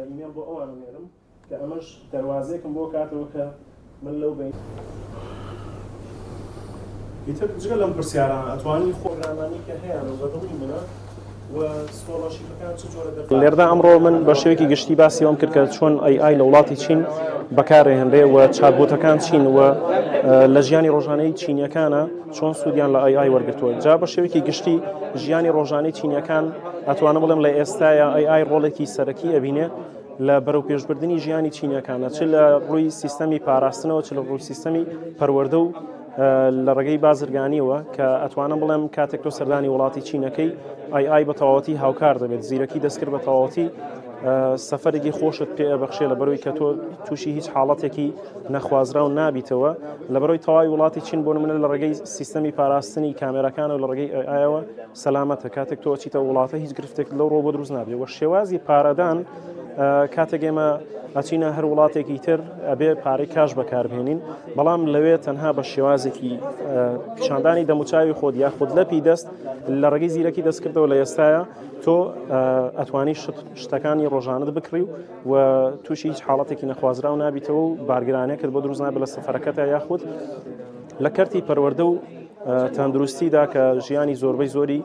ئیمێڵ بۆ ئەوان ئەنێرم کە ئەمەش دەروازەیەکم بۆ کاتەوە کە من لەو بەین. ئیتر جگە لەم پرسیارانە ئەتوانی خۆ. پرۆگرامانەی کە هەیانە و بە دڵی منە و scholarship ەکان چ جۆرە دەرفەتێکی. لێرەدا ئەمڕۆ من بە شێوەیەکی گشتی باسی ئەوەم کرد کە چۆن AI لە وڵاتی چین بەکارئەهێنرێ و chatbot ەکان چین و لە ژیانی ڕۆژانەی چینیەکانە چۆن سوودیان لە AI وەرگتووە جا بە شێوەیەکی گشتی ژیانی ڕۆژانەی چینیەکان ئەتوانم بڵێم لە ئێستایا AI ڕۆڵێکی سەرەکی ئەبینێ لە بەرەوپێشبردنی ژیانی چینیەکانە چ لە ڕووی سیستەمی پاراستنەوە چ لە ڕووی سیستەمی پەروەردە و لە ڕێگەی بازرگانیەوە کە ئەتوانم بڵێم کاتێک تۆ سەردانی وڵاتی چینەکەی AI بە تەواوەتی هاوکار دەبێت زیرەکی دەستکرد بە تەواوەتی سەفەرێکی خۆشت پێ ئەبەخشێ لە بەرەوەی کە تۆ تووشی هیچ حاڵەتێکی نەخوازراو نابیتەوە لە بەرەوەی تەواوی وڵاتی چین بۆ نمونە لە ڕێگەی سیستەمی پاراستنی کامێراکان و لە ڕێگەی AI ەوە سەلامەتە کاتێک تۆ ئەچیتە وڵاتە هیچ گرفتێک لەو ڕۆ بۆ دروست نابێت وە شێوازی پارەدان کاتێک ئێمە ئەچینە هەر وڵاتێکی تر ئەبێ پارەی cash بەکاربهێنین بەڵام لەوێ تەنها بە شێوازێکی پیشاندانی دەموچاوی خۆت یاخود لەپی دەست لە ڕێگەی زیرەکی دەستکردەوە لە ئێستاە تۆ ئەتوانی شتەکانی ڕۆژانت بکڕی و تووشی هیچ حاڵەتێکی نەخوازراو نابیتەوە و بارگرانێکت بۆ دروست نابێت لە سەفەرەکەتا یاخود لە کەرتی پەروەردە و تەندروستیدا کە ژیانی زۆربەی زۆری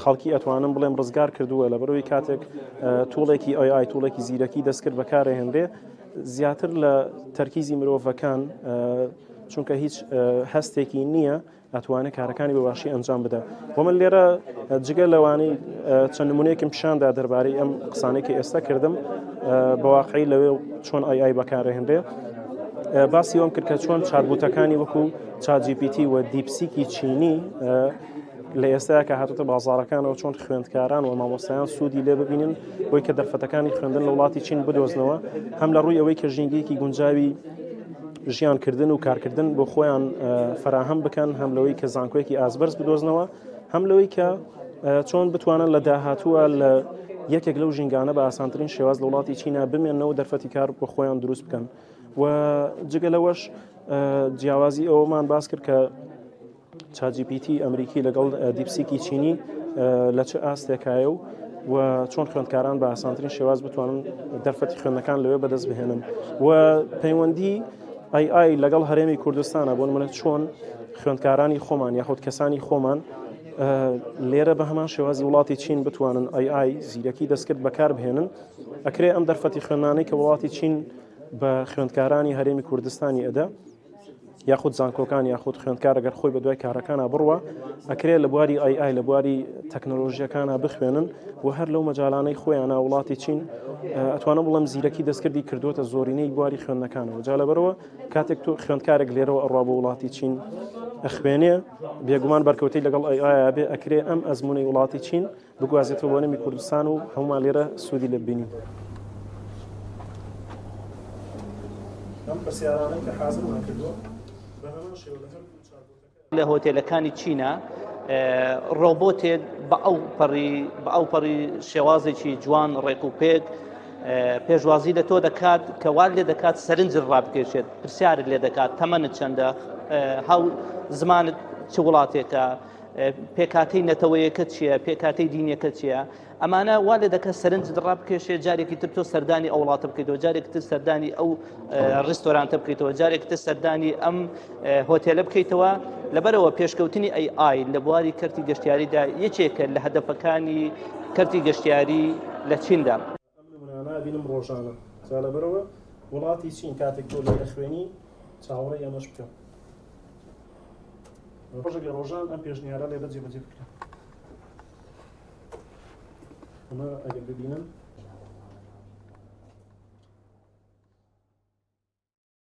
خەڵکی ئەتوانم بڵێم ڕزگار کردووە لە بەرەوەی کاتێک tool ێکی AI tool ێکی زیرەکی دەستکرد بەکارهێنرێ زیاتر لە تەرکیزی مرۆڤەکان چونکە هیچ هەستێکی نییە ئەتوانێت کارەکانی بە باشی ئەنجام بدا بۆ من لێرە جگە لەوانەی چەند نمونەیەکم پیشاندا دەربارەی ئەم قسانەی کە ئێستا کردم بە واقعی لەوێ چۆن AI بەکارهێنرێ باسی ئەوم کرد کە چۆن chatbot ەکانی وەکو ChatGPT و DeepSeek ی چینی لە ئێستا کە هاتوتە بازارەکانەوە چۆن خوێندکاران و مامۆستایان سوودی لێ ببینن بۆی کە دەرفەتەکانی خوێندن لە وڵاتی چین بدۆزنەوە هەم لە ڕووی ئەوەی کە ژینگەیەکی گونجاوی ژیانکردن و کارکردن بۆ خۆیان فراهەم بکەن هەم لەوەی کە زانکۆیەکی ئازبەرز بدۆزنەوە هەم لەوەی کە چۆن بتوانن لە داهاتووە لە یەکێک لەو ژینگانە بە ئاسانترین شێواز لە وڵاتی چینا بمێنەوە دەرفەتی کار بۆ خۆیان دروست بکەن و جگە لەوەش جیاوازی ئەومان باس کرد کە ChatGPT ئەمریکی لەگەڵ DeepSeek ی چینی لە چ ئاستێکایە و و چۆن خوێندکاران بە ئاسانترین شێواز بتوانن دەرفەتی خوێندنەکان لەوێ بەدەست بهێنن و پەیوەندی AI لەگەڵ هەرێمی کوردستانە بۆ نمونە چۆن خوێندکارانی خۆمان یاخود کەسانی خۆمان لێرە بە هەمان شێوازی وڵاتی چین بتوانن AI زیرەکی دەستکرد بەکار بهێنن ئەکرێ ئەم دەرفەتی خوێندانەی کە وڵاتی چین بە خوێندکارانی هەرێمی کوردستانی ئەدا یاخود زانکۆکان یاخود خوێندکار ئەگەر خۆی بە دوای کارەکانە بڕوە ئەکرێ لە بواری AI لە بواری تەکنۆلۆژیەکانە بخوێنن و هەر لەو مەجالانەی خۆیانە وڵاتی چین ئەتوانم بڵم زیرەکی دەستکردی کردوتە زۆرینەی بواری خوێندنەکانەوە جا لەبەرەوە کاتێک تۆ خوێندکارێک لێرەوە ئەڕوا بۆ وڵاتی چین ئەخوێنێ بێگومان بەرکەوتەی لەگەڵ AI بێ ئەکرێ ئەم ئەزمونەی وڵاتی چین بگوازێتەوە بۆ هەرێمی کوردستان و هەمومان لێرە سوودی لێ ببینین. ئەم پرسیارانەی کە حازرمان کردووە بە هەمان شێوە لە هەردوو chatbot ەکە. لە هۆتێلەکانی چینە ڕۆبۆتێک بە ئەو پەڕی بە ئەو پەڕی شێوازێکی جوان ڕێک و پێک پێشوازی لە تۆ دەکات کە وات لێ دەکات سەرنجت ڕابکێشێت پرسیارت لێ دەکات تەمەنت چەندە هاو زمانت چ وڵاتێکە پێکهاتەی نەتەوەیەکە چییە پێکهاتەی دینیەکە چییە ئەمانە وا لێ دەکە سەرنجت ڕابکێشێ جارێکی تر تۆ سەردانی ئەو وڵاتە بکەیتەوە جارێکی تر سەردانی ئەو ڕیستۆرانتە بکەیتەوە جارێکی تر سەردانی ئەم هۆتێلە بکەیتەوە لەبەرەوە پێشکەوتنی AI لە بواری کەرتی گەشتیاریدا یەکێکە لە هەدەفەکانی کەرتی گەشتیاری لە چیندا. ئەم نمونانە ئەبینم ڕۆژانە جا لەبەرئەوە وڵاتی چین کاتێک تۆ لێی ئەخوێنی چاوەڕێی ئەمەش بکە ڕۆژێک لە ڕۆژان ئەم پێشنیارە لێرە جێبەجێ بکرێت ئەمە ئەگەر ببینن.